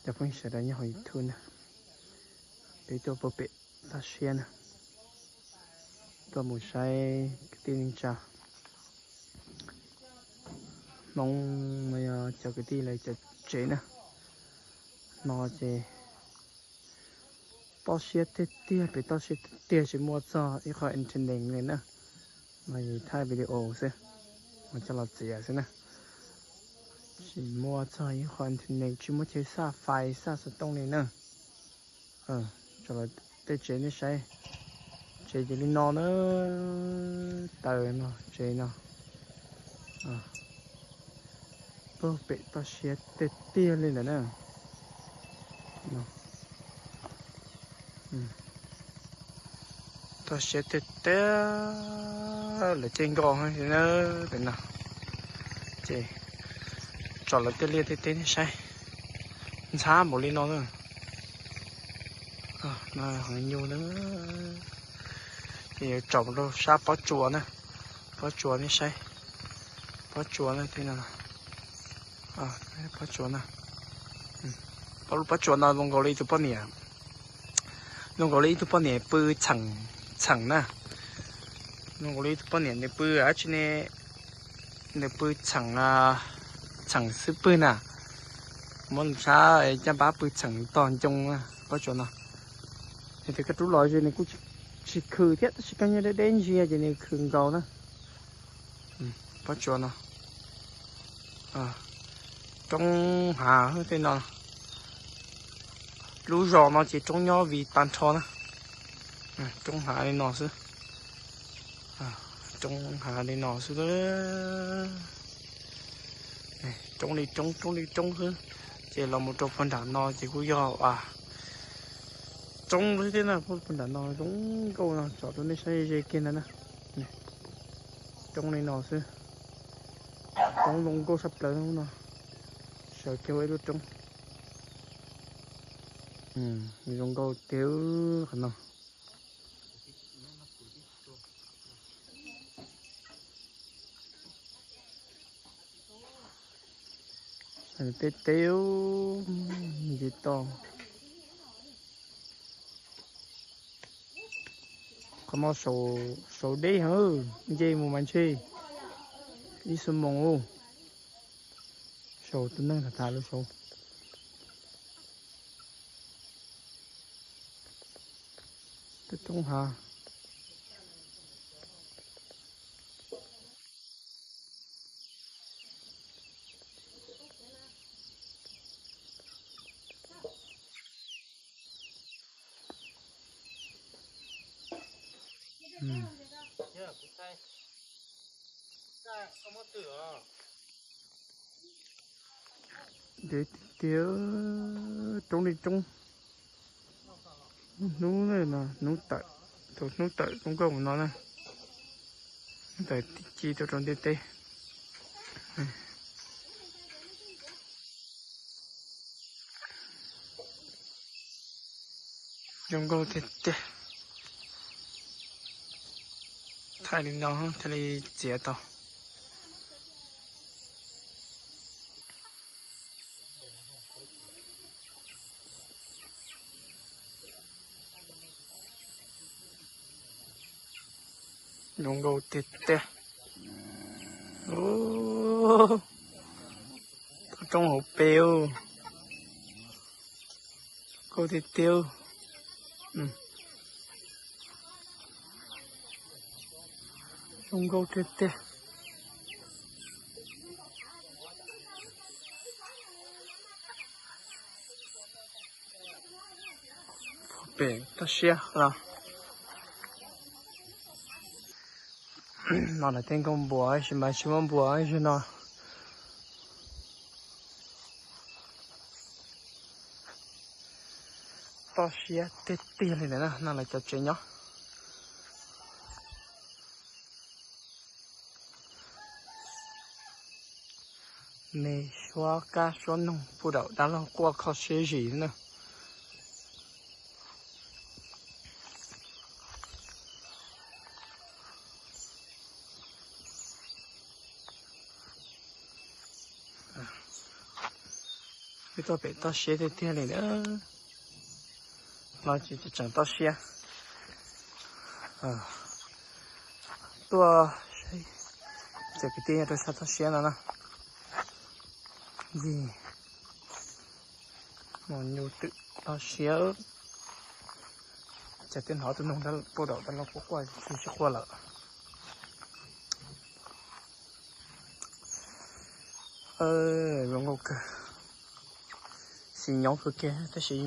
Cov phooj ywg sawv daws nyob hauv YouTube na, peb tuaj puag pem toj siab na, tuaj mus saib kwv tij neej tsa Hmoob no, yog cov kwv tij lawv cov tsev na. No ces toj siab tiag tiag, pem toj siab tiag tiag, tsis muaj txog ib qho internet li na. No yog thaij video xwb, mus coj los txiav xwb na. Tsis muaj txog ib qho internet, tsis muaj chaw xa fais xa xov tooj li na. Tso lawv tej tsev nej saib, tsev ces li no na, taws no tsev no, puag pem toj siab tiag tiag li lawm na. Toj siab tiag tiag, lawv caij nkoj na, pem no ces tso lawv tej liaj tej teb nej saib, ntxhab npaum li no na. No nyuj na, ces yuav tsom rau sab pob tsuas na, pob tsuas nej saib, pob tsuas na, pob tsuas na, pob tsuas no zoo nkaus li ib tug poj niam, zoo nkaus li ib tug poj niam pw txheem, txheem na, zoo nkaus li ib tug poj niam nws pw dab tsi ne, nws pw txheem, txheem xwb pwg na, muab nws sab caj npab pw txheem tog ncoo na, pob tsuas no. Nws tias koj rub los ze nws kuj tsis khw thiab, tab sis koj nyob deb deb ntsia ces nws khw nkaus na. Pob tsuas no, roob hav tej no, lub zos no ces roob nyob vim tag nrho na. Roob hav li no xwb, roob hav li no xwb, roob li roob, roob li roob xwb. Ces los mus rau puag nram no ces kuj yog roob xwb thiab na, puag nram no zoo nkauj no, tsom rau nej saib ze kiag ntawd na. Roob li no xwb, roob zoo nkauj saj plaws no, sawv kiag ua ib lub roob. Zoo nkauj tiag qhov no. Teb teb, ntsis toj. Qhov no saud deb heev, nce mus mas ntshe ib xuab moos. Saud tus neeg tham tham lus saud. Tej roob hav. Deb tiag tiag, roob li roob. Hnub no, hnub tawm, thaum hnub tawm zoo nkauj mus no na. Hnub tawm ci tuaj rau ntiaj teb. Zoo nkauj tiag tiag. Thaij li no thiaj li txiav tau. Zoo nkauj tiag tiag. Toj roob hauv pes, zoo nkauj tiag tiag. Zoo nkauj tiag tiag. Pem toj siab los. No lawv tej nkauj npua tab sis mas tsis muaj npua ib zaug no. Toj siab tiag tiag li ntawd na, no lawv cov tsev nyob. Me suab kab suab noog puj daum dab laug quaj kho siab zim na. Tuaj pem toj siab tiag tiag li na. No ces tseem toj siab. Tuaj saib cov kwv tij nyob rau sab toj siab no na. Yig, mus nyu twm toj siab. Cas twb hnov tus noog nrab puag daum tas los quaj quaj tsis quaj lawm. Zoo nkauj kawg. Xis nyob kawg kiag tab sis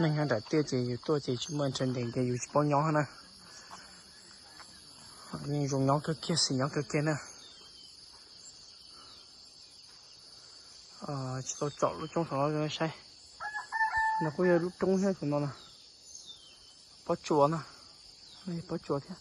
neeg nyob nram tiaj ces yus tuaj ces tsis muaj ntshaw ntev ces yus tsis paub nyob na. Yeej zoo nyob kawg kiag, xis nyob kawg kiag na. Tsis tau tsom lub roob saum no saib. No kuj yog lub roob thiab tus no na. Pob tsuas na, pob tsuas thiab.